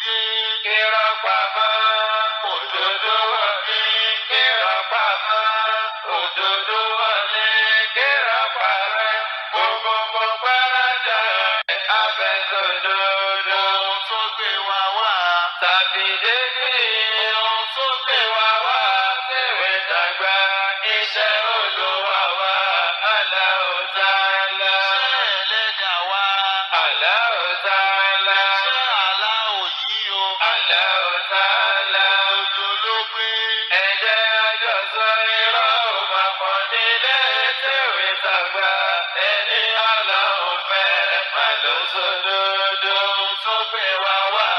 Dé. Irọ́ pamọ́, òdodo wọlé. Irọ́ pamọ́, òdodo wọlé. Irọ́ parẹ́, gbogbo gbáradà abẹ́sọ̀dodo. Ohun tó gbé wa wá tàbí débi. Ohun tó gbé wa wá tèwé tàgbà. Iṣẹ́ Olúwa wa, Allahu Ta'ala. Iṣẹ́ ẹlẹ́dàá wa, Allahu Ta'ala. Iṣẹ́ aláwọ̀ yìí o, Allahu Ta'ala. Òjò ló gbé. Ẹ̀jẹ̀ àjọsọ irọ́ ò máa pọ̀ nílé tèwé tàgbà. Ẹni Ọlọ́run fẹ́ má ló sódodo. Ohun tó gbé wa wá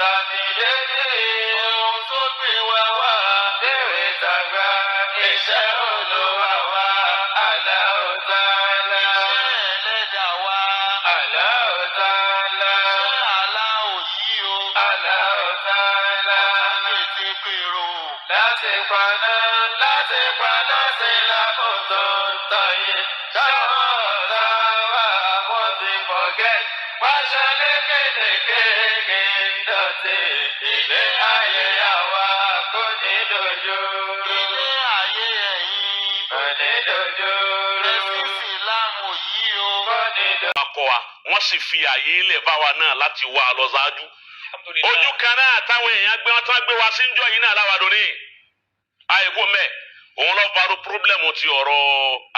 tàbí débi. Ohun tó gbé wa wá tèwé tàgbà. Iṣẹ́ Olúwa wa, Allahu Ta'ala. Iṣẹ́ ẹlẹ́dàá wa, Allahu Ta'ala. Iṣẹ́ aláwọ̀ yìí o, Allahu Ta'ala. Ọ̀tá tètè pèrò. Láti paná sí lákòótó ń tọ̀ yìí. Táwọn ọ̀tá wa wọ́n ti forget. Pàṣẹ lékelèké dọ̀tí. Ilé ayé àwa kò ní dojú. Ilé ayé ẹ̀yin kò ní dojú. Ẹ̀sìn Ìsìlámù yìí o. Kò ní dojú. Akọ wa, wọ́n sì fi àyè ilẹ̀ báwa náà láti wá a lọ ṣáájú. Ojú kan náà táwọn èèyàn gbé wọn tán gbé wa síjọ́ yìí náà láwa dòní. Àìkú mẹ́ òun lọ farú problem ti ọ̀rọ̀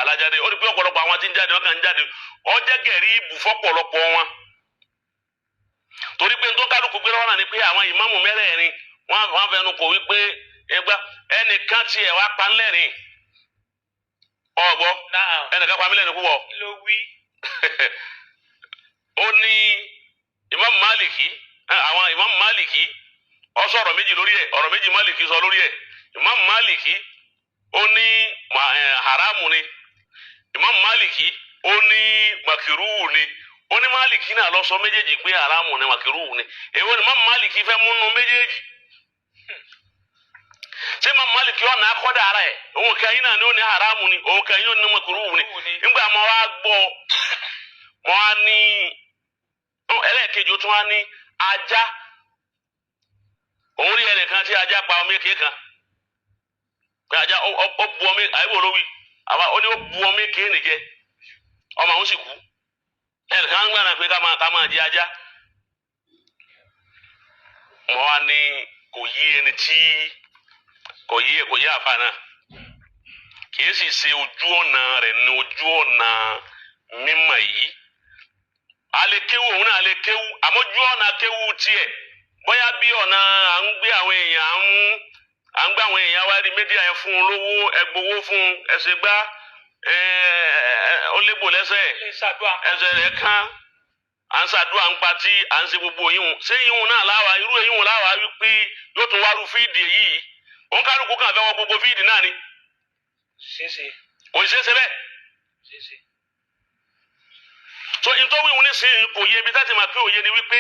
alájáde. Ó rí pé ọ̀pọ̀lọpọ̀ àwọn tí ń jáde, wọn kàn ń jáde, ọjẹ́ gẹ̀rí ibù fọ́pọ̀lọpọ̀ wọn. Torí pé tó kálukú gbé lọ́wọ́ náà ni pé àwọn ìmáàmù mẹ́rẹ̀ẹ̀rin wọ́n fẹnu kò wípé ẹgbẹ́ ẹnìkan tiẹ̀ wá pa ńlẹ́rìn ọ̀gbọ́ ẹnìkan pa mí lẹ́nu púpọ̀. Kí ló wí? Ó ní Imam Maliki, àwọn Imam Maliki, ó sọ ọ̀rọ̀ méjì lórí ẹ̀. Ọ̀rọ̀ méjì Maliki sọ lórí ẹ̀. Imam Maliki, ó ní haramu ni. Imam Maliki, ó ní makiruhu ni. Ó ní Maliki náà lọ sọ méjèèjì pé haramu ni, makiruhu ni. Èwo ni Imam Maliki fẹ́ múnú méjèèjì? Ṣé Imam Maliki ọ̀nà akọ́dà ara ẹ̀ òun kẹ́yìn náà ni ó ní haramu ni, òun kẹ́yìn ó ní makiruhu ni? Nígbà mo wá gbọ́, mo wá ní ẹlẹ́ẹ̀kejì, ó tún wá ní ajá. Òun rí ẹnìkan tí ajá pa ọmọ èké kan, pé ajá ó bu ọmọ àyẹ̀wò lówì àwa, ó ní ó bu ọmọ èké nìjẹ, ọmọ àwọn sì kú. Ẹnìkan ń gbàdá pé ká máa jẹ ajá. Mo wá ní kò yí ẹni tí kò yí, kò yí àfa náà, kì í sì ṣe ojú ọ̀nà rẹ̀ ní ojú ọ̀nà mímọ̀ yìí. Ale kéwú, òun náà ale kéwú, àmọ́ ojú ọ̀nà kéwú tiẹ̀, bóyá bí ọ̀nà à ń gbé àwọn èèyàn à ń gbé àwọn èèyàn wá rí media yẹn, fún un lówó, ẹgbowó fún un, ẹsẹ̀ gbá ẹ ẹ ó légbò lẹ́sẹ̀. Lè ṣàdúrà. Ẹsẹ̀ rẹ̀ kán, à ń ṣàdúrà ń patí, à ń ṣe gbogbo yìí. Ṣé yìí náà láwa irú èyí láwa wípé yóò tún wá ru field yìí? Òun kálukú kàn fẹ́ wọ gbogbo field náà ni. Ṣeéṣe. Kò ṣeé ṣe bẹ́ẹ̀. Ṣeéṣe. So ntọ́wé wọn nísìnyí kò yé ibi táti máa pé òye ni wípé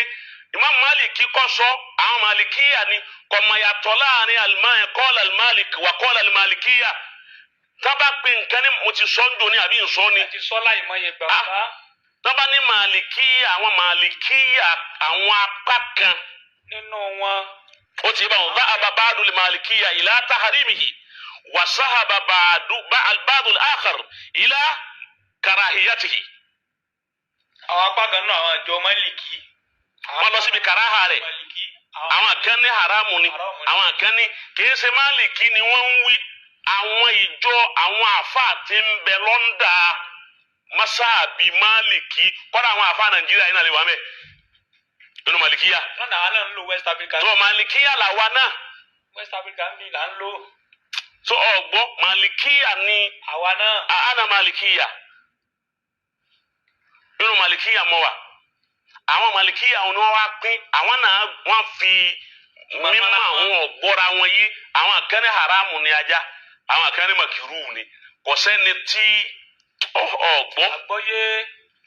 Imam Maliki kọ́ sọ àwọn Malikiya ni kò mọ̀ yàtọ̀ láàrin alimami qala al-Malik wa qala al-Malikiya. Tábà pé nǹkan ní mo ti sọ ń dòní àbí nsọ ni. Àti sọ́lá ìmọ̀ye gbà Ah. wá. Tábà ní Malikiya, àwọn Malikiya, àwọn apá kan nínú wọn. Ó ti bá wọn dhahaba ba'du al-Malikiya ila tahrimihi wa sahaba ba'du al-akhar ila karahiyatihi. Àwọn apá kan náà, àwọn ìjọ Málìkì. Wọ́n lọ síbi karaha rẹ̀. Málìkì. Àwọn kan ní haramu ni. Haramu ni. Àwọn kan ní kìí ṣe Máàlìkì ni wọ́n ń wí, àwọn ìjọ àwọn àfáà tí ń bẹ lọ́ndà masáàbí Máàlìkì. Kọ́dà àwọn àfáà Nàìjíríà yìí náà lè wà mẹ́ nínú Màlìkíyà. Lọ́nà àwọn náà ń lo West Africa. Tó Màlìkíyà làwa náà. West Africa ń bí là ń lò. Tó ọgbọ́ Màlìkíyà ni. Àwa náà. Àánà Màlìkíyà, nínú Màlìkíyà mọ́ wa, àwọn Màlìkíyà wọn ni wọ́n wá pín. Àwọn náà wọ́n fi mímọ́ àwọn ọ̀gbọ́ra wọn yí. Àwọn kan ní haramu ni ajá, àwọn kan ní makiru ni. Kò sẹ́ni tí ọ̀gbọ́. Àgbọ́yé,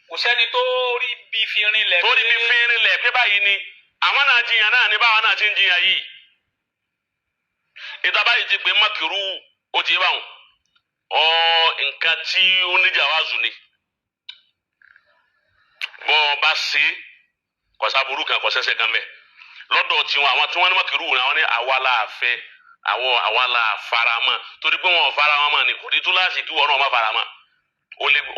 kò sẹ́ni tó rí bí fi rinlẹ̀. Torí bí fi rinlẹ̀ pé báyìí ni àwọn náà jiyàn náà ni báwọn náà ti ń jiyàn yìí. Ìta báyìí ti pé makiru, ó ti báwọn ọ nǹkan tí ó níjà wá zù ni bọ́ ọ bá ṣe kọ̀sáburú kan, kọ̀sẹ́sẹ̀ kan bẹ́ẹ̀. Lọ́dọ̀ tiwọn àwọn tí wọ́n ní mọ̀kìrú ni àwọn ní àwa la fẹ́, àwọn àwa la faramọ́, torí pé wọn ò faramọ́ ni kò ní túláàsì kí wọn náà má faramọ́.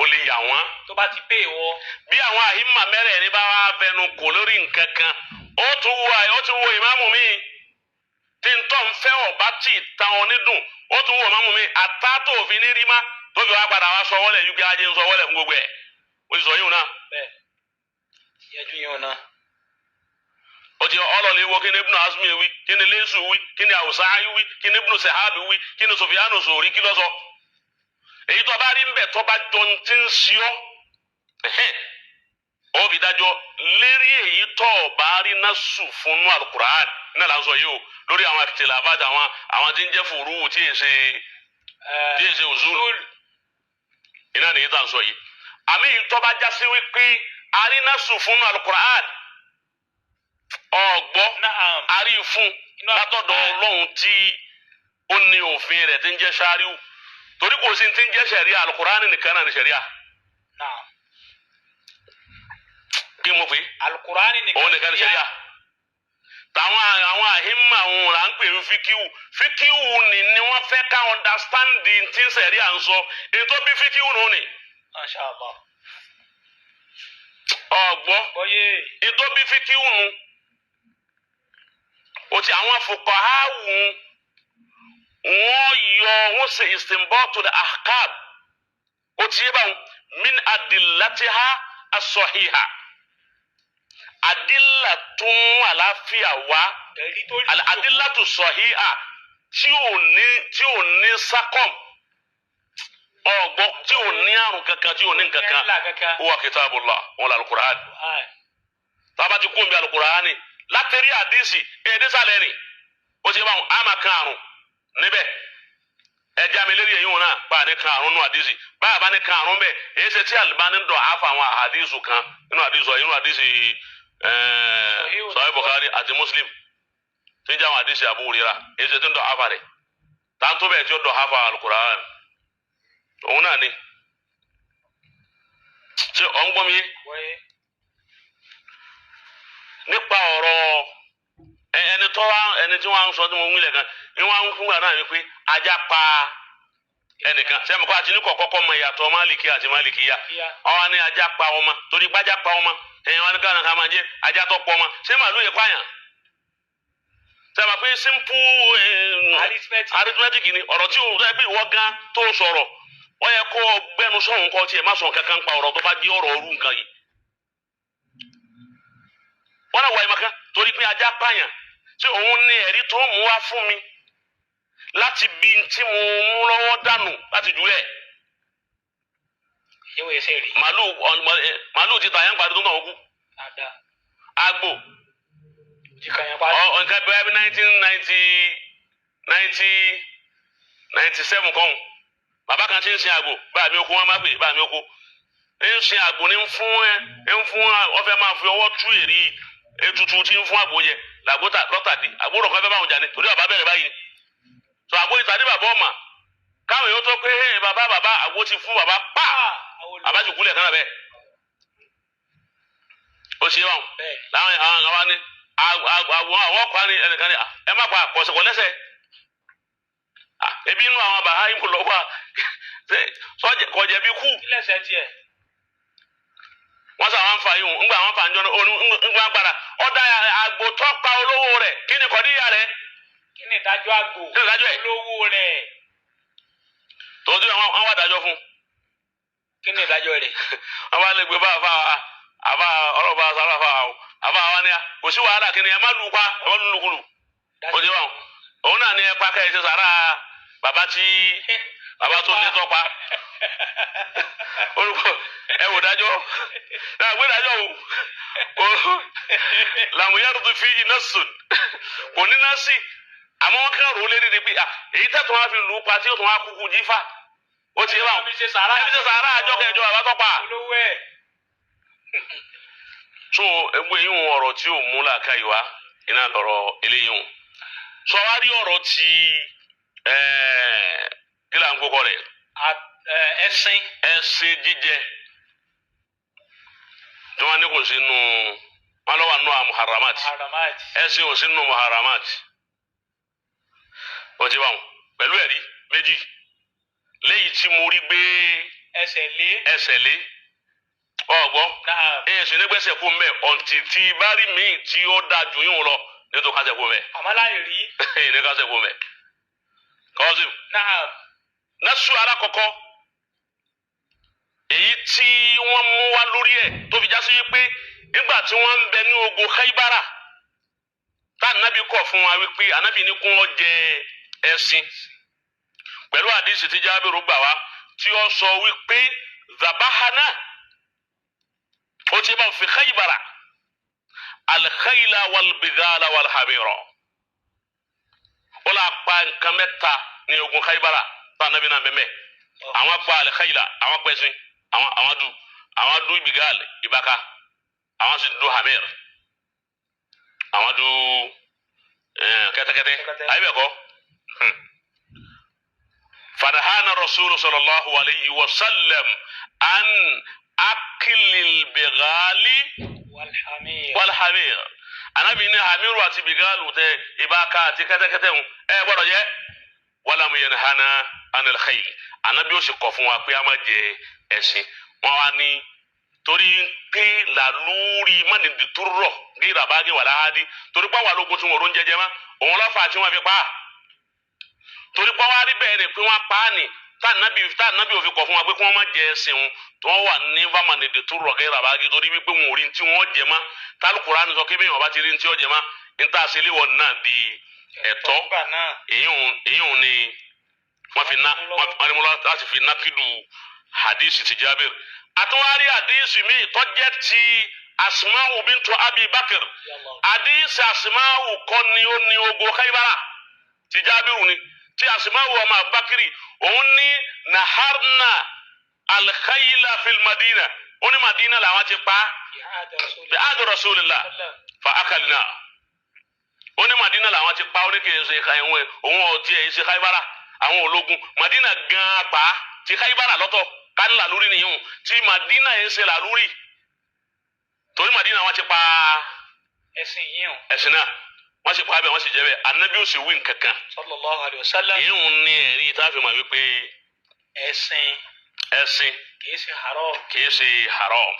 Ó lè yà wọ́n. Tó bá ti pè wọ́. Bí àwọn àhímà mẹ́rẹ̀ẹ̀rin bá wá fẹnu kò lórí nǹkan kan, ó tún wo ìmáàmù mi tí ń tọ́ ń fẹ́ ọ̀bá tí ì ta ọ nídùn, ó tún wo ìmáàmù mi àtàtò òfin ní rí má tó fi wá padà wá sọ wọlé yìí pé ajé ń sọ wọlé fún gbogbo ẹ̀. Ó ti sọ yíò náà. Bẹ́ẹ̀ yẹjú yín náà. Ó ti ọlọ́ọ̀lẹ́ wo kí ni Ibnu Azmi wí, kí ni Lẹ́sù wí, kí ni Awusa'i wí, kí ni Ibnu Sehabi wí, kí ni Sufyanu Sori kí ló sọ. Èyí tó bá rí ń bẹ̀ tó bá jọ ti ń sí ọ́, ó fi dájọ́ lérí èyí tó bá rí náà sùn fún nú Al-Qur'an náà là ń sọ yìí o, lórí àwọn àtìláfàtà àwọn tí ń jẹ́ fùrú tí è ṣe usul iná nìyí tá à ń sọ yìí. Àmì yìí tó bá já sí wípé arínásù fún nú Al-Qur'an ọ̀gbọ́ àrí fún látọ̀dọ̀ Ọlọ́run tí ó ní òfin rẹ̀ tí ń jẹ́ ṣáríù, torí kò sí tí ń jẹ́ ṣẹ̀ríà, Al-Qur'an nìkan náà ní ṣẹ̀ríà. Kí mo pè é? Al-Qur'an nìkan ní ṣẹ̀ríà. Táwọn àwọn àhímà òun là ń pè ní fíkíwù. Fíkíwù ni wọ́n fẹ́ ká understanding tí ń ṣẹ̀ríà ń sọ. Èyí tó bí fíkíwù nù ni. Masha Allah. Ọ̀gbọ́. Èyí tó bí fíkíwù nù. O ti àwọn fuqaha wọ́n yọ wọ́n ṣe istinbatu al-ahkam. O ti yé báwọn min adillatiha as-sahiha. Adilla tún àlàáfíà wá, adilla tu sahiha tí ò ní sákọ̀m, ọ̀gbọ́ tí ò ní àrùn kankan, tí ò ní nǹkankan. Huwa kitabullah, wọn là al-Qur'an. Tába ti kún bí al-Qur'an ni látẹ̀rí àdìsí èdèsàlẹ̀ rìn, ó ti báwọn àmà kan àrùn níbẹ̀. Ẹja mi lérí èyí wọn náà bá a ní kan àrùn nù àdìsí, bá a bá ní kan àrùn bẹ́ẹ̀, èyí ṣe tí Albani dọ̀ àfa àwọn àdìsù kan nínú àdìsù nínú àdìsí Sahih Bukhari àti Muslim tí ń jẹ́ àwọn àdìsí Abu Hurairah, èyí ṣe tí ń dọ̀ àfa rẹ̀ tàǹtó bẹ́ẹ̀ tí ó dọ̀ àfa Al-Qur'an òun náà ni. Ṣé ọ̀ ń gbọ́ mi yé? Nípa ọ̀rọ̀ ẹni tó wá ẹni tí wọ́n á ń sọ tí mo ń wílẹ̀ kan ni wọ́n á ń fún wa náà wípé ajá pa ẹnìkan sẹ́mi kọ́ àti ní kọ̀kọ́kọ́ mọ ìyàtọ̀ Málìkì àti Málìkíyà. Ọwọ́ ni ajá pa ọmọ torí gbájá pa ọmọ ẹ̀yìn wọn ní káwọn kan máa jẹ́ ajá tó pọ̀ ọmọ. Ṣé màlúù yẹ pààyàn? Sẹ́mi pé simple arithmetic ni ọ̀rọ̀ tí o sọ pé ìwọ gan tó sọ̀rọ̀ ó yẹ kó gbẹnu sọ̀hún kọ́ tiẹ̀ má sọ̀ kankan pa ọ̀rọ̀ tó bá di ọ̀rọ̀ ọ̀rú nǹkan yìí. Wọ́n náà wọ ìmọ̀kan torí pé ajá pààyàn, ṣé òun ní ẹ̀rí tó mú wá fún mi láti bí tí mo mú lọ́wọ́ dànù láti jùlẹ̀. Màlúù ti tàyà ń parí tó ń tàn ó kú. Àgbò nǹkan bẹ́ẹ̀ bí 1997 kọ́hún. Bàbá kan ti ń sin àgbò, báà mi oko wọn má pè báà mi oko. Ń sin àgbò ní ń fún ẹ ń fún ọfẹ máa fi ọwọ́ tú èrì ètùtù tí ń fún àgbò jẹ làgbóta lọ́tàdí àgbò rọ̀ kọ́ fẹ́ báwọn jà ní torí bàbá bẹ̀rẹ̀ báyìí. Sọ àgbo ìtàdí bàbá ọmọ káwọn yóò tó pé hey bàbá bàbá àgbo ti fún bàbá pa bàbá ti kúlẹ̀ kánà bẹ́ẹ̀. Ó ṣe wọn láwọn àwọn ni àwọn ọkọ ni ẹnìkan ni ẹ má pa kọ̀sẹ̀kọ̀ lẹ́sẹ̀. Ebi inú àwọn bàhá yìí lọ wá kọjẹ bí kú. Wọ́n sọ àwọn fa yìí ńgbà àwọn fa njọ́ ńgbà gbára ọ̀dà àgbò tó pa olówó rẹ̀ kí ni kọ́díyà rẹ̀? Kí ni ìdájọ́ àgbò olówó rẹ̀? Tòótọ́ àwọn wá dájọ́ fún. Kí ni ìdájọ́ rẹ̀? Wọ́n bá lè gbé bá àfa àfa ọlọ́ba sára fa àwọn àfa àwọn ni kò sí wàhálà kí ni ẹ má lù pa ẹ má lù lùkulù. Ó ti wà wọn. Òun náà ni ẹ pa kẹ́ ẹ ṣe sàrà bàbá tí bàbá tó ní tọ́pa. Olùkọ́ ẹ wò dájọ́ náà gbé dájọ́ o làmúyàrú tó fi iná sùn kò ní náà sí. Àmọ́ wọn kàn rò lérí ni pé èyí tẹ̀tún wá fi lù ú pa tí ó tún wá kúkú jífà ó ti yé báwọn ẹbí ṣe sàárà àjọ kẹjọ bàbá tó pa. So egbò yìí ń ọ̀rọ̀ tí ò mú làákà yìí wá iná lọ̀rọ̀ eléyìí ń sọ wá rí ọ̀rọ̀ tí kí là ń kókọ rẹ̀. Ẹṣin. Ẹṣin jíjẹ tí wọ́n ní kò sínú Wọn lọ wà nù muharramat. Muharramat. Ẹṣin ò sí nù muharramat. O ti bá wọn pẹ̀lú ẹ̀rí méjì léyìí tí mo rí gbé Ẹsẹ̀ lé. ẹsẹ̀ lé ọgbọ́. Naam. Ẹ̀sìn nígbẹ́sẹ̀ kú mbẹ́ ọ̀ǹtì tí bá rí míì tí ó da jù yín lọ nítorí kásẹ̀ kú mbẹ́. Àmọ́ láì rí. Ní kásẹ̀ kú mbẹ́. Kọ́sìm. Naam. Nasu alakọkọ èyí tí wọ́n mú wá lórí ẹ̀ tó fi jásí wípé nígbà tí wọ́n ń bẹ ní ogun Khaibara tá ànábì kọ̀ fún wa wípé ànábì ní kún ọ jẹ ẹṣin pẹ̀lú àdìsí tí Jábìrù gbà wá tí ó sọ wípé zabahana ó ti bá fi Khaibara al-khayla wal-bidhala wal-hamira ó là pa nǹkan mẹ́ta ní ogun Khaibara tá ànábì náà bẹ́ẹ̀ àwọn pa al-khayla àwọn pẹ̀sìn àwọn du àwọn du ibigal ìbaka àwọn sì du hamir àwọn du kẹ́tẹ́kẹ́tẹ́ ayi bẹ́ẹ̀ kọ́. Fadahana rasulu sallallahu alayhi wa sallam an akilil bigali Walhamir. walhamir. Anabi ní hamiru àti bigalu tẹ ìbaka àti kẹ́tẹ́kẹ́tẹ́ ń ẹ gbọ́dọ̀ jẹ walamu yanhana anil khayl. Anabi ó sì kọ̀ fún wa pé a má jẹ ẹṣin. Wọn wá ní torí pé làlúrí mọ́nìdì tó rọ̀ gíra bá gé wà láhádì torí pé àwọn alógun tí wọn ò ń jẹjẹ mọ́ òun lọ́fà tí wọ́n fi pa á torí pé wọ́n á rí bẹ́ẹ̀ ni pé wọ́n pa á ní táànábì òfin kọ̀ fún wa pé kí wọ́n má jẹ ẹṣin wọn tí wọ́n wà ní fámánìdì tó rọ̀ gíra bá gé torí wípé wọn ò rí tí wọ́n jẹ mọ́ tálùkùránì sọ kébé wọn bá ti rí tí wọ́n jẹ mọ́ níta àṣẹléwọ̀ náà di ẹ̀tọ́. Nígbà náà. Èyí ni wọ́n fi ná wọ́n ní mo láti fi nákìlù hadisi ti Jábìr. Àtúwárí hadisi mi tó jẹ́ ti Asma'u bintu Abi Bakr. Yallah. Hadisi Asma'u kọ́ ni ó ní ogun Khaybara ti Jábìrù ni ti Asma'u ọmọ Abubakiri òun ní naharna al-khayla fil Madina ó ní Madina làwọn ti pa Fi ahdi bí Rasulillah. ahdi Rasulillah Sallam. fa akalna ó ní Madina làwọn ti pa ó ní kì í ṣe ẹ̀wọ̀n òun ọ̀tí ẹ̀ ṣe Khaybara àwọn ológun Madina gan-an pa ti Khaybara lọ́tọ̀ ká ní làlúrí nìyẹn tí Madina yẹn ṣe làlúrí torí Madina wọn ti pa Ẹ̀sìn yìí o. ẹ̀sìn náà wọ́n sì pa abẹ́ wọ́n sì jẹ́ bẹ́ẹ̀ anabi ó sì wí nǹkankan Sallallahu alayhi wa sallam. ìyẹn ní ẹ̀rí tá a fi mọ̀ wípé Ẹ̀sìn ẹ̀sìn kìí ṣe haram. kìí ṣe haram.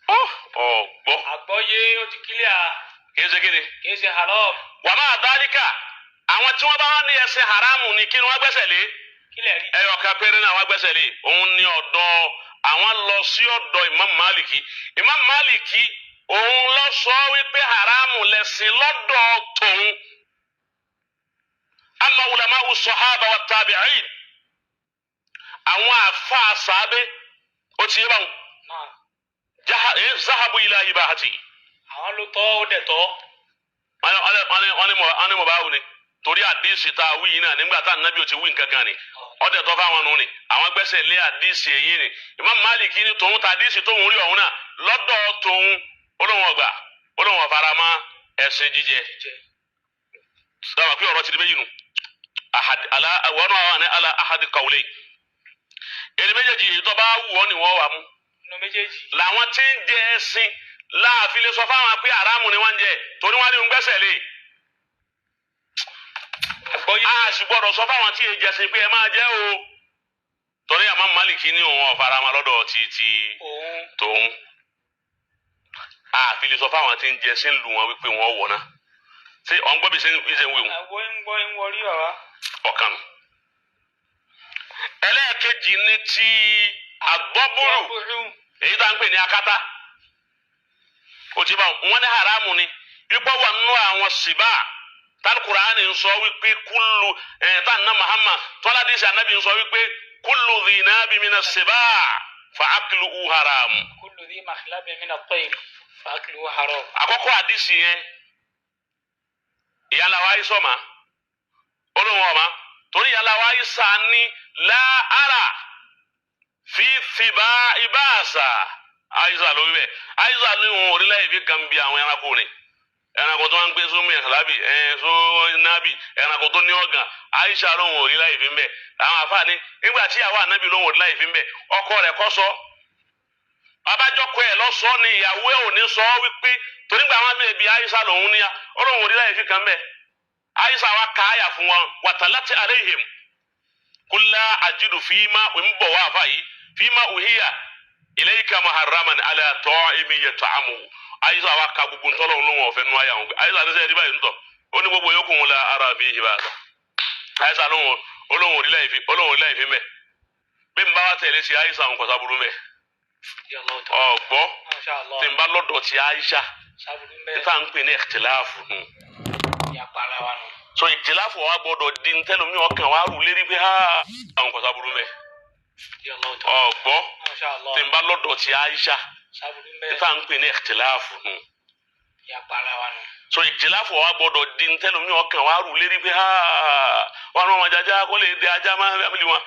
Ọ gbọ́ Àgbọ́yé ó ti kílíà kìí ṣe kíni. kìí ṣe haram. Wà máa dálíkà àwọn tí wọ́n bá wà ní ẹ̀sìn haramu ni kí ni wọ́n gbẹ́sẹ̀ lé Kílẹ̀ rí. ẹyọ kan péré náà wọ́n gbẹ́sẹ̀ lé òun ní ọ̀dọ̀ àwọn lọ sí ọ̀dọ̀ Imam Maliki. Imam Maliki òun lọ sọ wípé haramu lẹ̀sìn lọ́dọ̀ tòun. Amma ulama'u sahaba wa tabi'in àwọn àfa sàábé ó ti yé báwọn Náà. zahabu ila ibahati. Àwọn ló tọ́ ó dẹ̀ tọ́. Wọ́n ní mo bá wù ni torí àdìsí tá a wí yìí náà nígbà tá ànábì ò ti wí nǹkan kan ni ọdẹ tó fáwọn nù ni àwọn gbẹ́sẹ̀ lé àdìsí èyí ni Imam Málíkì ní tòun ta àdìsí tóun rí ọ̀hún náà lọ́dọ̀ tòun olóhùn ọgbà olóhùn ọ̀farama ẹ̀sìn jíjẹ. Jíjẹ. Dábàá pé ọ̀rọ̀ ti di méjì nù wọ́n náà wà ní ala ahadi qawlayn èdè méjèèjì yìí tó bá wù ọ́ ni wọ́n wà mú Inú méjèèjì. làwọn tí ń jẹ ẹ̀sìn láàfin lè sọ fáwọn pé àràmù ni wọ́n ń jẹ torí wọ́n á ní ń gbẹ́sẹ̀ lé. Àgbọ́yé. A sì gbọ́dọ̀ sọ fáwọn tí èjẹ sí pé ẹ máa jẹ o torí àmọ́ Málíkì ní òun ọ̀farama lọ́dọ̀ ti Òun. tòun a fi lè sọ fáwọn tí ń jẹ sí ń lu wọn wípé wọn wọ̀ náà ṣé ọ̀n gbọ́ bí ṣe ń wí wọn Àwọn ń gbọ́ ń wọrí bàbá. ọ̀kan nù. Ẹlẹ́ẹ̀kejì ni ti àgbọ́bùrù Búrú. èyí tá à ń pè ní akátá ó ti bá wọn ní haramu ni ipò wà nínú àwọn síbà tálkùránì ń sọ wípé kúlù ẹ̀ tá nà Muhammad tọ́ládìsí anabi ń sọ wípé kúlù dhinabi mina síbà fa akluhu haramu. Kullu dhi makhlabin min at-tayr fa akluhu haram. Àkọ́kọ́ àdìsí yẹn ìyálà wa ayé sọ̀ma olóhùn ọ̀ma torí ìyálà wa ayé sá ní láàárà fi fìbá ibáàsà àyíṣà ló wí bẹ́ẹ̀ àyíṣà ní òun orílẹ̀ èdè kan bí àwọn ẹranko ni ẹranko tó ń gbé sómi ẹ̀lábì ẹ̀ sónábì ẹranko tó ní ọ̀gàn àyíṣà lóhùn orílẹ̀ èdè ń bẹ̀ àwọn àfààní nígbà tí àwọn ànábì lóhùn orílẹ̀ èdè ń bẹ̀ ọkọ rẹ̀ kọ́ sọ Abájọkọ ẹ lọsọ ni ìyàwó ẹ ò ní sọ wípé torí gba àwọn abẹ́rẹ́ bíi Aisha lòun níyà Ọlọ́run ò rí láyé fi kàn bẹ́ẹ̀. Aisha wa ka àyà fún wọn wàtàlátì aléhìm kúlá àjìdù fíìmà ń bọ̀ wá àfà yìí fíìmà òhìyà ilayka muharraman ala ta'imi yat'amu. Aisha wa ka gbogbo ntọ́lọ́run lóhùn ọ̀fẹ́ nù àyà wọn. Aisha ní sẹ́yìn báyìí ntọ́ ó ní gbogbo yòókù wọn la ara fi ìhìbá Aisha lóhùn olóhùn ò rí láyé fi mẹ́ bí n bá wa tẹ̀lé sí Aisha ń kọ́sá burú mẹ́ ọgbọ́ tí n bá lọ́dọ̀ ti Aisha níta ń pè ní ìtìláàfù nù. So ìtìláàfù wa gbọ́dọ̀ di ntẹ́lómi ọkàn wa rú lérí pé ha àwọn kọ́sá burú mẹ́ ọgbọ́ tí n bá lọ́dọ̀ ti Aisha níta ń pè ní ìtìláàfù nù. So ìtìláàfù wa gbọ́dọ̀ di ntẹ́lómi ọkàn wa rú lérí pé ha wọn àwọn ajaja kó lè di ajá máa ń bí wọn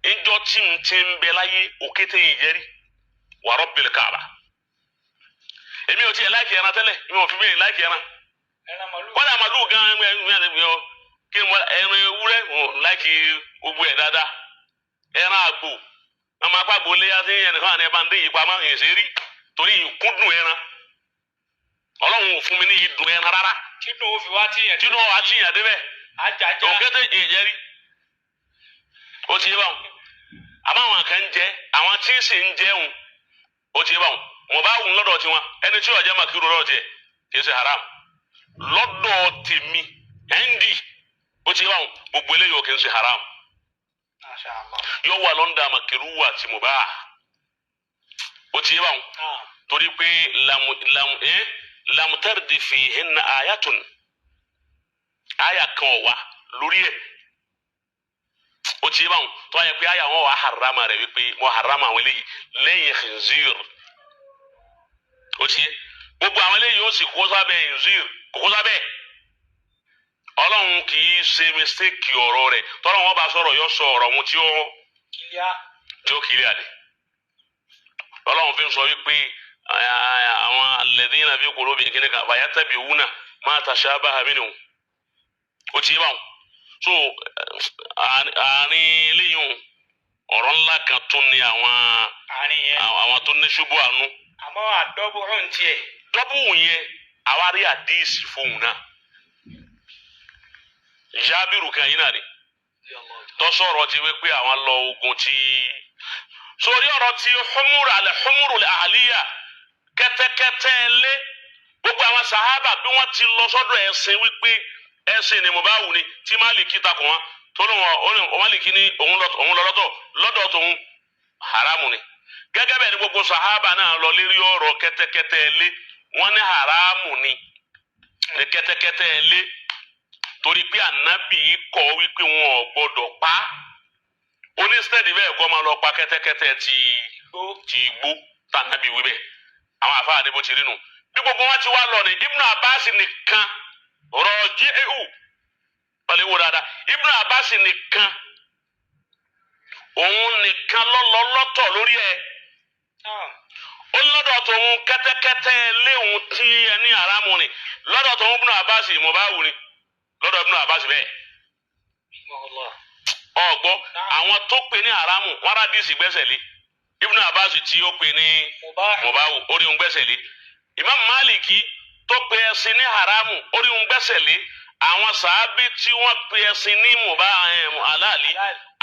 njọ tí n ti ń bẹ láyé òkété yìí jẹ́rí wa rabbil Kaaba. Èmi ò tiẹ̀ láìkì ẹran tẹ́lẹ̀, èmi ò fi bẹ́ẹ̀ láìkì ẹran. Kọ́dà màlúù gan kí n ẹran ewúrẹ́ láìkì gbogbo ẹ̀ dáadáa. Ẹran àgbò, ọmọ apágbó léyà sí ẹnìkan àti ẹ̀bá ń dín ìpamọ́ ìṣe rí torí ìkúndùn ẹran. Ọlọ́run ò fún mi ní ìdùn ẹran rárá. Títún ó fi wá tíyàn. Títún ó wá tíyàn débẹ̀. Òkété ìjẹ́rí. Ó ti yé báwọn. Àmọ́ àwọn kan ń jẹ, àwọn tí ń sì ń jẹun. Ó ti bá wọn mo bá wùn lọ́dọ̀ tiwọn ẹni tí ọjà máa kírun lọ́dọ̀ tiẹ̀ kì í ṣe haram lọ́dọ̀ tèmi ẹndì ó ti bá wọn gbogbo eléyìí ò kì í ṣe haram yóò wà lọ́ndà màkìrú wà tí mo bá ó ti bá wọn torí pé lamtardi fihinna ayatun àyà kan ọ̀wà lórí ẹ̀ ó ti bá wọn tó wáyé pé àyà wọn wà harama rẹ̀ wípé wọn harama àwọn eléyìí lẹ́yìn khinzir. Ó ti yé gbogbo àwọn eléyìí ó sì kó sábẹ́ khinzir kó sábẹ́ Ọlọ́run kì í ṣe mistake ọ̀rọ̀ rẹ̀ tọ́lọ́run wọn bá sọ̀rọ̀ yọ sọ ọ̀rọ̀ wọn tí ó kiri àlè Ọlọ́run fi ń sọ wípé àwọn alladhina fi qulubihim kíní kan fayattabi'una ma tashabaha minhu. Ó ti yé báwọn. So àárín eléyìí ọ̀rọ̀ ńlá kan tún ni àwọn tó ní ṣubú àánú. Àmọ́ àdọ́bùrún tiẹ̀. Dọ́bùrún yẹn àwa rí àdéhìsì fóun náà. Jábìrù kan yìí náà ni tọ́sọ̀rọ̀ ti wí pé àwọn lọ ogun ti. Sórí ọ̀rọ̀ ti humuru alẹ́ humuru àlíyà kẹ́tẹ́kẹ́tẹ́ lé gbogbo àwọn sàhábà bí wọ́n ti lọ sọ́dọ̀ ẹ̀sìn wípé ẹsìn ni mo bá wù ni tí Málìkì takò wọn tó lóun ọ Málìkì ní òun lọ lọ́tọ̀ lọ́dọ̀ tòun haramu ni gẹ́gẹ́ bẹ́ẹ̀ ni gbogbo sàhábà náà lọ lérí ọ̀rọ̀ kẹ́tẹ́kẹ́tẹ́ lé wọ́n ní haramu ni ní kẹ́tẹ́kẹ́tẹ́ lé torí pé ànábì kọ̀ wípé wọn ò gbọ́dọ̀ pa onísítẹ́ẹ̀dì bẹ́ẹ̀ kọ́ máa lọ pa kẹ́tẹ́kẹ́tẹ́ ti igbó tá ànábì wí bẹ́ẹ̀ àwọn àfáà ní bó ti rí nu bí gbogbo wọn ti wá lọ ní Ibn Abbas nìkan rọjí ehu pẹ̀lú ìwò dáadáa Ibn Abbas nìkan òun nìkan lọ́lọ́ lọ́tọ̀ lórí ẹ̀ ó lọ́dọ̀ tòun kẹ́tẹ́kẹ́tẹ́ léhun tí ẹni àràmù ni lọ́dọ̀ tòun Ibn Abbas mo bá wù ni lọ́dọ̀ Ibn Abbas bẹ́ẹ̀ ọ̀gbọ́ àwọn tó pè ní àràmù wọn rà díìsì gbẹ́sẹ̀ lé Ibn Abbas tí ó pè ní mọ̀báwù orí òun gbẹ́sẹ̀ lé Imam Maliki tó pe ẹṣin ní haramu orí ń gbẹ́sẹ̀ lé àwọn sàábí tí wọ́n pe ẹṣin ní mùbá aláàlí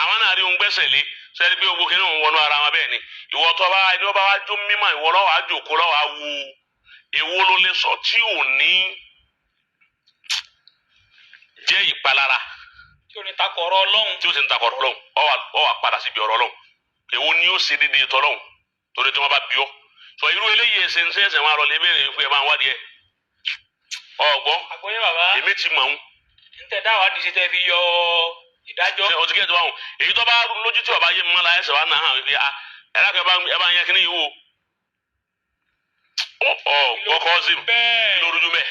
àwọn náà rí ń gbẹ́sẹ̀ lé sẹ́ni pé ogun kìíní òun wọnú ara wọn bẹ́ẹ̀ ni ìwọ tó bá ẹni ọba wa jó mímọ́ ìwọ lọ́wọ́ àjòkó lọ́wọ́ awu èwo ló lè sọ tí ò ní jẹ́ ìpalára tí ò ní takọ̀rọ̀ Ọlọ́run tí ó sì ń takọ̀rọ̀ Ọlọ́run ọ wà padà síbi ọ̀rọ̀ Ọlọ́run èwo ni ó ṣe déédéé tọ́lọ́run torí tí wọ́n bá bí ọ sọ irú eléyìí ẹsẹ̀ ń sẹ́sẹ̀ wọn àrọ̀ lè béèrè fún ẹ máa ń wádìí ẹ ọgbọ èmi ti mọ̀ ń. n tẹ dáwà di ṣe tẹ fi yọ ìdájọ́. O ti kẹ́ ẹ̀ tó bá wọn èyí tó bá lójú tí ọba yé mi mọ́ la ẹsẹ̀ wa náà hàn wípé ẹ lákẹ́ ẹ bá ń yẹ kíní yìí wò. Ọ gbọ́ kọ́ sí kí ló rújú mẹ́.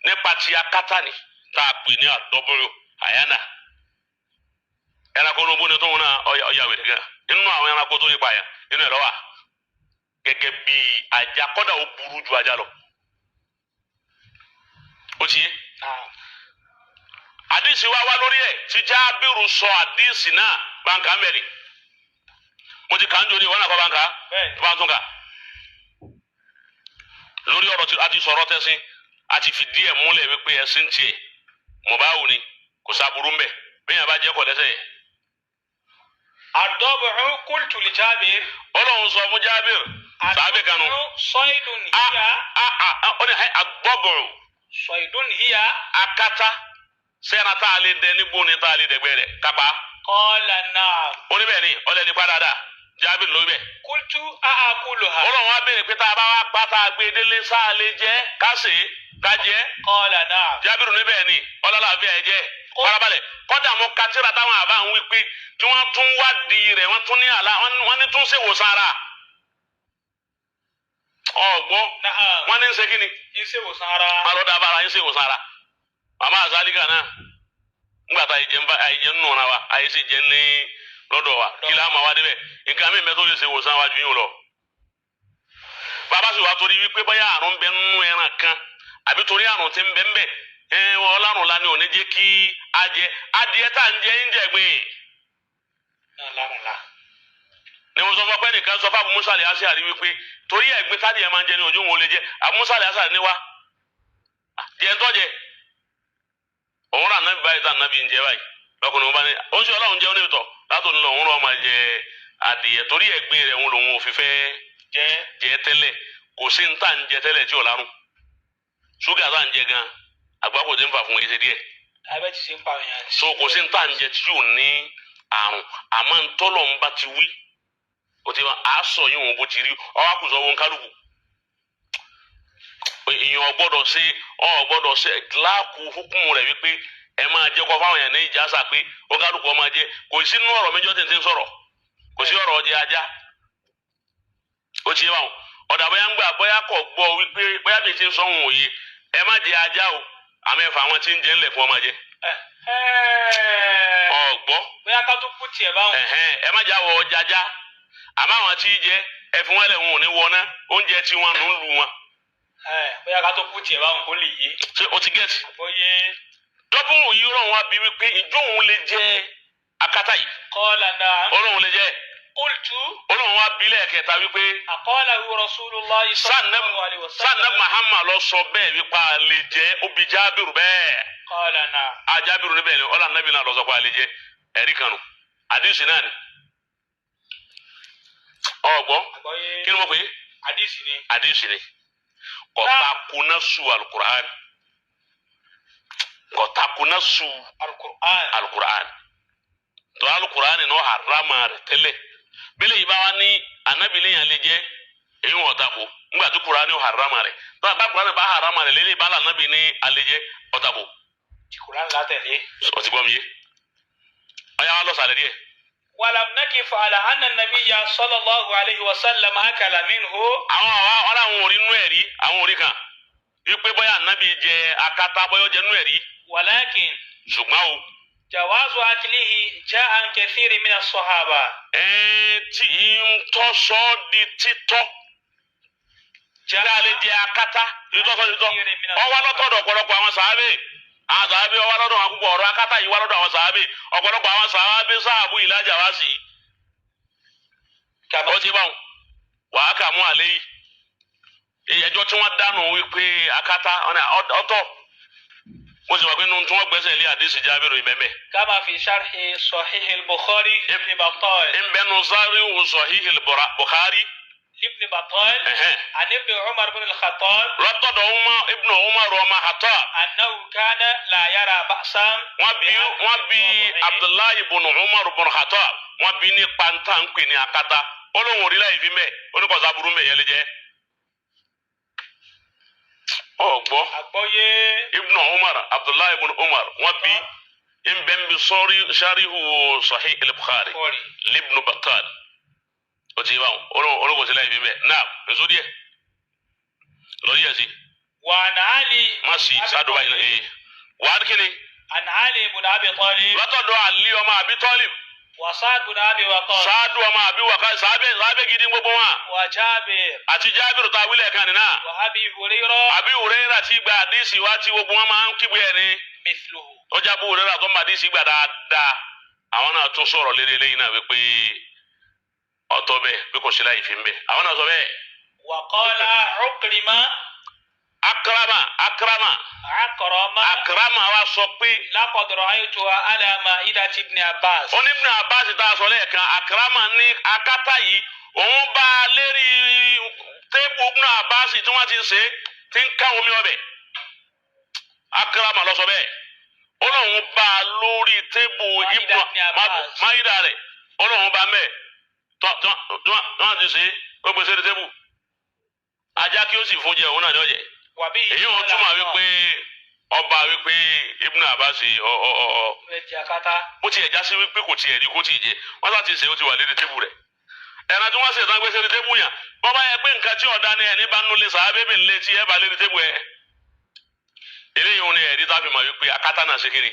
Nípa ti akátá ni tá a pè ní àdọ́bọ̀rọ̀ àyànà ẹranko ní ogún ni tóun náà ọ̀yà wèrè gan nínú àwọn ẹranko tó yí pa yẹn nínú ẹ̀ lọ́wọ́ gẹ́gẹ́ bí ajá kọ́dà ó burú ju ajá lọ. Ó ti yé àdìsí wa wá lórí ẹ̀ tí Jábìrù sọ àdìsí náà gbàǹkà mẹ́rin. Mo ti kà ń jò ní ìwọ náà kọ́ bá ń kà á Bẹ́ẹ̀ni. tó bá ń tún kà. Lórí ọ̀rọ̀ tí a ti sọ̀rọ̀ tẹ́sìn, a ti fìdí ẹ̀ múlẹ̀ wípé ẹ̀sìn tiẹ̀ mọ̀báwò ni, kò sábúrú ń bẹ̀ bẹ́ẹ̀ yẹn bá jẹ́ kọ̀ lẹ́sẹ̀ yẹ. الضبع قلت لجابر Ọlọ́run sọ fún Jábìr sàbẹ̀ kanu. الضبع صيد A هي a a ó ní agbọ́bọ̀rù صيد هي akata sẹ́ran tá a lè dẹ nígbó ni tá a lè dẹ̀gbẹ́ rẹ̀ kápá. قال نعم Ó ní bẹ́ẹ̀ ni ọlẹ́ni pa dáadáa Jábìr ló wí bẹ́ẹ̀. قلت أأكلها Ọlọ́run wá béèrè pé tá a bá wá pa tá a gbé délé sáà lè jẹ́ ká sè é ká jẹ́. قال نعم Jábìrù níbẹ̀ ni ọlọ́láàfíà ẹ jẹ́ farabalẹ̀ kọ́dà mọ́ katira táwọn àbá ń wí pé tí wọ́n tún wádìí rẹ̀ wọ́n tún ní àlá wọ́n ní tún ṣèwòsàn ara. Ọ̀gbọ́ نعم wọ́n ní ń ṣe kí ni ìṣèwòsàn ara má lọ dábàá ara ń ṣèwòsàn ara. Màmá àzálíkà náà ńgbà tá àyíjẹ ń bá àyíjẹ ń nùra wa àyè sì jẹ ní lọ́dọ̀ wa kí láà máa wá débẹ̀ nǹkan mi mẹ́tò lè ṣèwòsàn wa jù yín lọ. Bàbá sì wá torí wípé bóyá àrùn ń bẹ nínú ẹran kan àbí torí àrùn tí ń bẹ ń bẹ ẹ ọlọ́run la ni ò ní jẹ́ kí adìẹ adìẹ tá à ń jẹ ń jẹ̀gbìn náà lárùn la. ni mo sọ fún ọpẹ nìkan sọ fún Abu Musa al-Ash'ari wípé torí ẹ̀gbin tádìẹ máa ń jẹ ní ojú òun ò lè jẹ. Abu Musa al-Ash'ari ní wa jẹ ń tọ́jẹ òun rà nábì báyìí tá nábì ń jẹ báyìí lọkùnrin bá ní ó ń ṣe ọlọ́run jẹun níbi tọ̀ látò ń lọ òun rà máa jẹ adìẹ torí ẹ̀gbin rẹ̀ òun lòun ò fi fẹ́ jẹ jẹ tẹ́lẹ̀. Kò sí ní tá à ń jẹ tẹ́lẹ̀ tí ò lárùn. Ṣúgà tá à ń jẹ gan àgbákò tí ń fà fún ẹsẹ̀ díẹ̀. Abẹ́ ti ṣe ń pa èèyàn. So kò sí ní tá à ń jẹ tí ò ní àrùn. Àmọ́ ntọ́lọ̀ ń bá ti wí o ti máa a sọ yín òun bó ti rí ọwọ́ àkùsọ̀ wọn kálukú. Èèyàn ọgbọ́dọ̀ ṣe ọgbọ́dọ̀ ṣe láàkú hukumu rẹ̀ wípé ẹ máa jẹ́ kọ́ fáwọn èèyàn ní ìjàsà pé ó kálukú ọ máa jẹ. Kò sí nínú ọ̀rọ̀ méjọ́ tètè ń sọ̀rọ̀, kò sí ọ̀rọ̀ ọjẹ́ ajá. Ó ti yé báwọn ọ̀dà bóyá ń gbà bóyá kò gbọ́ wípé bóyá bí ti ń sọ òun òye ẹ má jẹ ajá o àmọ́ ẹ̀fà àwọn tí ń jẹ ńlẹ̀ fún ọ máa jẹ. Ọ̀gbọ́ bóyá ká tó kú tiẹ̀ báwọn. ẹ má jáwọ́ ọjà ajá àmọ́ àwọn tí ń jẹ ẹ fi wọn lẹ̀ wọn ò ní wọná oúnjẹ tí wọn nù ń lu wọn. Bóyá ká tó kú tiẹ̀ báwọn kó lè yé. Ṣé o ti gẹ̀ẹ́tì? Bóyá. Dọ́bùn yìí rọ̀ wọn bí wípé ìjọ òun lè jẹ akátá yìí. Qala na'am. Ọlọ́run lè jẹ. Qultu. Ọlọ́run wa bí lẹ́ẹ̀kẹta wípé. Aqalahu Rasulullahi sallallahu alaihi wasallam. Sanna Muhammad lọ sọ bẹ́ẹ̀ wípé a lè jẹ obì Jábìrù bẹ́ẹ̀. Qala na'am. A Jábìrù níbẹ̀ ni ọlọ́run nàbí náà lọ sọ pé a lè jẹ ẹ̀rí kanu àdìsí náà ni. Ọ̀gbọ́n kí ni mo pè é? Àdìsí ni. Àdìsí ni. Kọ̀tàkùnà su alukur'an. Kọ̀tàkùnà su alukur'an. Alukur'an. Tó alukur'an ní harama rẹ̀ tẹ́lẹ̀. Bílẹ̀ yìí bá wá ní anábìlẹ̀ yẹn lè jẹ́ èyí wọ́n tako ńgbà tí kur'an ní harama rẹ̀. Tó àbá kur'an bá harama rẹ̀ lélẹ̀ bá lànàbì ní alẹ́ jẹ́ ọ̀tàkù. Ti kur'an látẹ̀lé. Ó ti gbọ́ mi yé. Ọ̀yá wa lọ sàlẹ̀ díẹ̀. ولم نكف على أن النبي صلى الله عليه وسلم أكل منه. Àwọn àwọn àwọn orí nú ẹ̀rí àwọn orí kan wípé bóyá ànábì jẹ akátá bóyá jẹ nú ẹ̀rí. ولكن ṣùgbọ́n o. جواز أكله جاء عن كثير من الصحابة. Ẹ tí ń tọ́ sọ di títọ́. Tí a lè jẹ akátá títọ́ sọ títọ́. Ó wá lọ́tọ̀dọ̀ ọ̀pọ̀lọpọ̀ àwọn sàábé. Àwọn sàábé ó wá lọ́dọ̀ àwọn púpọ̀ ọ̀rọ̀ akátá yìí wá lọ́dọ̀ àwọn sàábé. Ọ̀pọ̀lọpọ̀ àwọn sàábé sáàbù ìlàjà wá sí. Ó ti báwọn wàá kà mú àlẹ́ yìí. Ẹjọ́ tí wọ́n dánù wípé akátá ọ̀tọ̀. Mo sì mọ̀ pé nínú tí wọ́n gbẹ́sẹ̀ lé àdìsí Jábìrù ìbẹ́mẹ̀. كما في شرح صحيح البخاري لابن بطال. Nbẹ́nu sáré صحيح البخاري. لابن بطال. عن ابن عمر بن الخطاب. Lọ́tọ̀dọ̀ Ibn Umar ọmọ Khattab. أنه كان لا يرى بأسا. Wọ́n bí Abdullahi ibn Umar ibn Khattab. Wọ́n bí ní panta ń pè ní akátá. Ó lóun ò rí láì fi mẹ́. Ó ní kọ̀ọ̀sá burú mẹ́ yẹn lè jẹ́. Ọ̀gbọ́. Àgbọ́yé. Ibn Umar Abdullahi ibn Umar wọ́n bí nbẹ́nbi sọ́rí sarihu Sahih al-Bukhari libnu Battal. O ti báwọn olóko sí láì fi mẹ́ náà nso díẹ̀ lọ díẹ̀ sí. Wà á Ali. Má sì sádùbà yìí ee wà á kíni. An Ali ibn Abi Talib. Látọ̀dọ̀ Ali ọmọ Abi Talib. Wa Sa'd ibn Abi Waqqas. Sa'd ọmọ Abi Waqqas sàábẹ̀ gidi gbogbo wọn. Wa Jabir. Àti Jábìrù tá a wílẹ̀ kan nínú. Wa Abi Hurairah. Abi Hurairah ti gba àdìsí wa tí gbogbo wọn máa ń kígbe ẹ̀ ni. Mithluhu. Ó jẹ́ Abu Hurairah tó máa àdìsí gbà dáadáa. Àwọn náà tún sọ̀rọ̀ lérí eléyìí náà wípé Ọ̀tọ̀ bẹ́ẹ̀ pé kò sí láì fi ń bẹ. Àwọn náà sọ bẹ́ẹ̀. Wàkọ́lá Ukrima. Akrama Akrama. Akrama. Akrama wa sọ pé. Laqad ra'aytuha ala ma'idati Ibn Abbas. Ó ní Ibn Abbas tá a sọ lẹ́ẹ̀kan, Akrama ní akátá yìí òun bá a lérí téèpù Ibn Abbas tí wọ́n ti ṣe tí ń ká omi ọbẹ̀. Akrama ló sọ bẹ́ẹ̀. Ó lóun bá a lórí téèpù Ibn Maida rẹ̀. Ó lóun bá mẹ́ẹ̀ tí wọ́n ti ṣe ó gbèsè ní téèpù. Ajá kí ó sì fún jẹ òun náà ní ọ̀jẹ̀. Èyí wọn túmọ̀ wípé ọba wípé Ibn Abbas ọ bó tiẹ̀ já sí wípé kò tiẹ̀ rí kó tiẹ̀ jẹ wọ́n sá ti ṣe ó ti wà lédè tébù rẹ̀. Ẹran tí wọ́n ṣe tán gbé sédè tébù yàn bọ́ bá yẹ pé nǹkan tí ọ̀dà ni ẹni bá nulẹ̀ sàá bébè ńlẹ̀ tí ẹ bá lédè tébù ẹ. Eléyìí òun ni ẹ̀rí tá a fi mọ̀ wípé akátá náà ṣe kiri.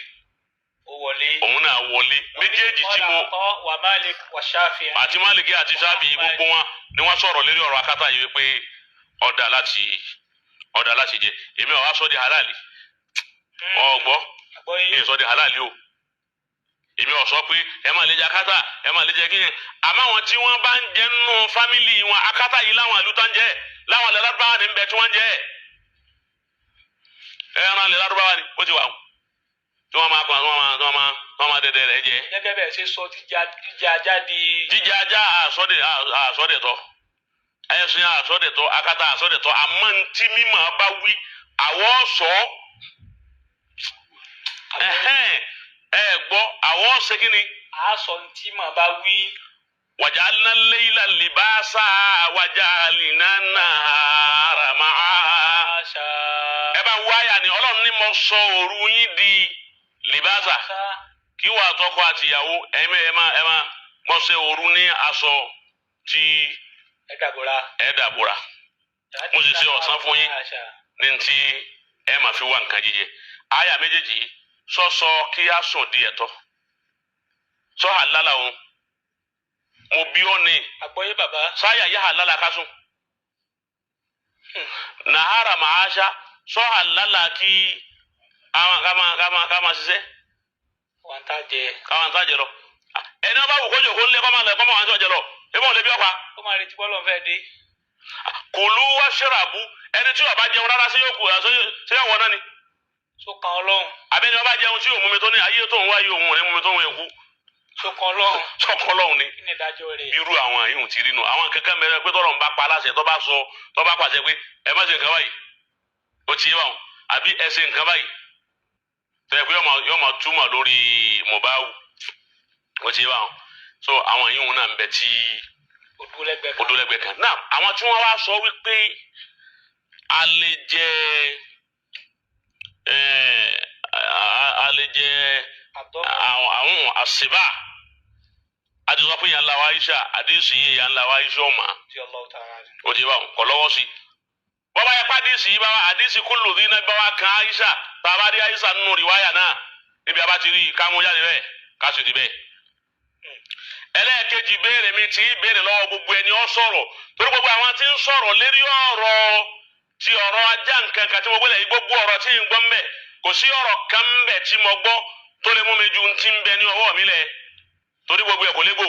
Òun náà wọlé méjèèjì tí mo àti Málíkì àti Ṣáfì gbogbo wọn ni wọ́n sọ̀rọ̀ lérí ọ̀rọ̀ akátá yìí wípé ọ̀dà láti jẹ. Èmi ọ̀wá sọ di halali. Ọ̀gbọ́ èmi sọ di halali o. Èmi ò sọ pé ẹ máa lè jẹ akátá, ẹ máa lè jẹ kí ni. Àmọ́ àwọn tí wọ́n bá ń jẹ nínú fámìlì wọn akátá yìí láwọn ìlú tó ń jẹ, láwọn ilẹ̀ Lárúbáwá ní bẹ tí wọ́n ń jẹ. Ẹran ilẹ̀ Lárúbáwá ni ó ti wà tí wọ́n máa kàn wọ́n máa dẹdẹ rẹ̀ jẹ. Gẹ́gẹ́ bẹ́ẹ̀ ṣe sọ jíjẹ ajá di. Jíjẹ ajá àsọdẹ̀tọ̀. Ẹ̀sìn àsọdẹ̀tọ̀, akátá àsọdẹ̀tọ̀, àmọ́ ntí mímọ́ bá wí àwọ̀ sọ. Ẹ gbọ́ àwọ̀ ṣe kí ni. Aṣọ ntí mọ̀ bá wí. Wàjálínà léyìlá libasa wàjálínà nàhàrà máa. Ẹ bá wáyà ni Ọlọ́run ní mo sọ òru yín di libasa. Kí wàá tọkọ àtìyàwó ẹ̀mí ẹ̀ máa mo ṣe òru ní aṣọ tí ẹ dàbòrà. Mo sì ṣe ọ̀sán fún yín ní ti ẹ máa fi wá nǹkan jíjẹ. Àyà méjèèjì sọsọ kí á sùn di ẹ̀tọ́. Sọ àlálà òun. Mo bí ọ ní. Àgbọ́yé bàbá. Sáyà yá àlálà ká sùn. Nàhárà màá ṣá sọ àlálà kí ká máa ṣiṣẹ́. Wọn tá jẹ. Káwọn tá jẹ lọ. Ẹni wọn bá wù kójú kó lé kọ́ máa lọ kọ́ máa wá sí ọjọ́ lọ. Ebi wọn lè bí ọ̀pá. Ó máa retí bọ́lọ̀ fẹ́ dé. Kùlú wá ṣẹ́ràbù ẹni tí ó bá jẹun rárá sí yóò kù sí yóò wọ náà ni. Sókan Ọlọ́run. Abẹ́ni ó bá jẹun tí yóò mú mi tó ní ayé tó ń wáyé òun ò ní mú mi tó ń wẹ̀ kú. Sókan Ọlọ́run. Sókan Ọlọ́run ni. Kí ni ìdájọ́ rẹ̀? Irú àwọn àyùn ti rí nu. Àwọn kankan mẹ́rin pé tọ́lọ̀ ń bá pa aláṣẹ tó bá sọ tó bá pàṣẹ pé ẹ má ṣe nǹkan báyìí. Ó ti yé báwọn. Àbí ẹ ṣe nǹkan báyìí. Tẹ̀lé pé yóò máa túmọ̀ lórí mọ̀báwù. Ó ti yé báwọn. So àwọn àyùn náà ń bẹ tí odúlẹ́gbẹ̀ kan. Náà àwọn tí wọ́n wá sọ wípé a lè jẹ àwọn àṣìbá àti sọ pé ìyá ńlá wa Aisha àdìsí yìí ìyá ńlá wa Aisha ọ̀ma ó ti bá wọn kọ lọ́wọ́ sí. Bọ́bá yẹ pé àdìsí yìí bá wa àdìsí kúlù ní iná bá wa kan Aisha tá a bá rí Aisha nínú rìwáyà náà níbi a bá ti rí i ká mú jáde bẹ́ẹ̀ ká sì ti bẹ́ẹ̀. Ẹlẹ́ẹ̀kejì béèrè mi ti béèrè lọ́wọ́ gbogbo ẹni ó sọ̀rọ̀ torí gbogbo àwọn tí ń sọ̀rọ̀ lérí ọ̀rọ̀ ti ọ̀rọ̀ ajá nǹkan kan tí mo gbélé yìí gbogbo ọ̀rọ̀ tí ń gbọ́ ń bẹ̀ kò sí ọ̀rọ̀ kan ń bẹ̀ tí mo gbọ́ tó lè mú mi ju ti ń bẹ ní ọwọ́ mi lẹ̀ torí gbogbo ẹ̀ kò légbò.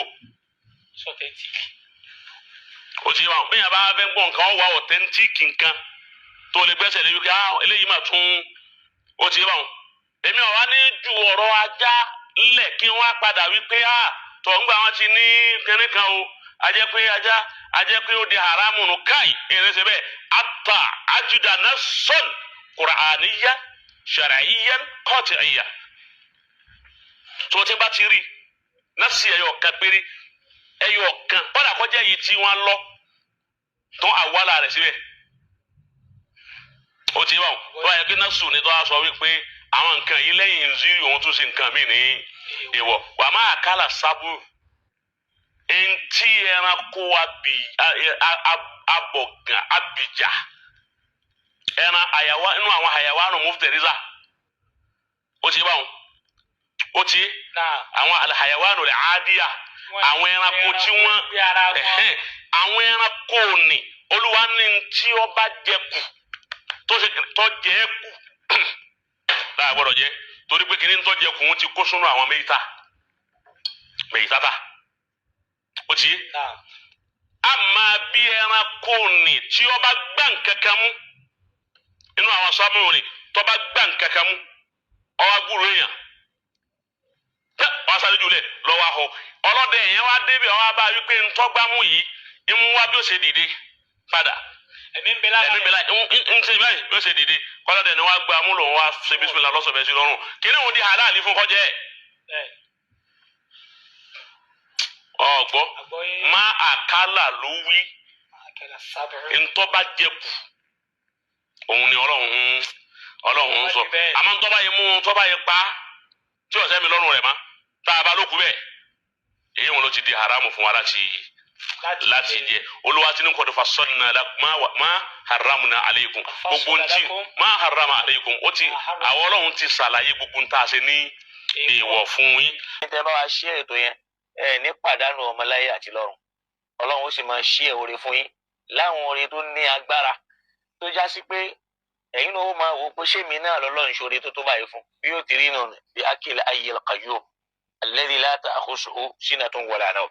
O ti wà bí yàrá bá fẹ́ gbọ́ nǹkan wà authentic nǹkan tó lè gbẹ́sẹ̀ lé wípé eléyìí mà tún o ti wà. Èmi ò wá ní ju ọ̀rọ̀ ajá ńlẹ̀ kí wọ́n á padà wípé tọ̀ ńgbà wọn ti ní kínní kan o ajẹ́ pé ajá ajẹ́ pé ó di haramu nù káì ìrìn ṣe bẹ́ẹ̀ ata ajuda nasan qur'aniyya shar'iyyan qat'iyya. Tó ti bá ti rí nasi ẹyọ kan péré ẹyọ kan kọ́dà kọjá yìí tí wọ́n lọ tó àwàlà rẹ̀ síbẹ̀. Ó ti wà ó wáyé pé nasu ni tó wá sọ wípé àwọn nǹkan yìí lẹ́yìn nzírí òun tún ṣe nǹkan míì ní ìwọ wà máa kálà sábú ntí ẹranko abọ̀gàn abìjà ẹran àyàwá inú àwọn àyàwá nù mufteriza ó ti báwọn ó ti àwọn àyàwá nù rẹ̀ àádìyà àwọn ẹranko tí wọ́n àwọn ẹranko ní olúwa ní ntí ọba jẹ kù tó jẹ kù láà gbọ́dọ̀ jẹ torí pé kìnìún tó jẹ kù ń ti kó sínú àwọn mẹ́ta mẹ́ta ta ó ti Àmà bí ẹranko nì tí ó bá gbá nǹkan kan mú inú àwọn sọ́mù rẹ̀, tó bá gbá nǹkan kan mú, ó wá gbúròó èèyàn tẹ wọ́n sáré jùlẹ̀ lọ́wọ́ ahọ́ ọlọ́dẹ yẹn wá débi, ó wá bá wípé ntọ́gbámú yìí ń wá bí ó ṣe dìde padà. Ẹ̀mí ń bẹ lára ẹ̀mí rẹ̀. mi láì ń ṣe báyìí bí ó ṣe dìde kọ́lọ́dẹ ni wọ́n á gba amúlò wọn wá ṣe bísímìlà lọ́sọ̀bẹ̀ sí lọ́rùn kí ni òun di halali fún kọjá ẹ̀. Bẹ́ẹ̀. Ọ̀gbọ́? Àgbọ́yé. Má àkàlà ló wí. Àkàlà sábẹ̀rẹ̀. Ntọ́ba jẹkù òun ni Ọlọ́run ń sọ. Bẹ́ẹ̀. Àmọ́ ntọ́ba yìí mú, ntọ́ba yìí pa tí ọ̀sẹ̀ mi lọ́rùn rẹ̀ mọ́ tá a bá ló kú bẹ́ẹ̀, èyí wọn ló ti di haramu fún wa láti jẹ. Olúwa ti ní kọ́ fa sọ́nà ma haramna aleikum gbogbo ntí ma harama aleikum, ó ti àwọn Ọlọ́run ti ṣàlàyé gbogbo ntá a ṣe ní èèwọ̀ fún yín. Tẹ́ bá wa ṣí ètò yẹn, ẹ ní pàdánù ọmọláyé àti lọ́run. Ọlọ́run ó sì máa ṣí oore fún yín láwọn oore tó ní agbára tó já sí pé ẹ̀yin náà ó máa wò pé ṣé mi náà lọ́lọ́run ṣoore tó tó báyìí fún bí yóò ti rí nù bí akil ayyil qayyum alladhi la ta'khusuhu sinatun wala nawm.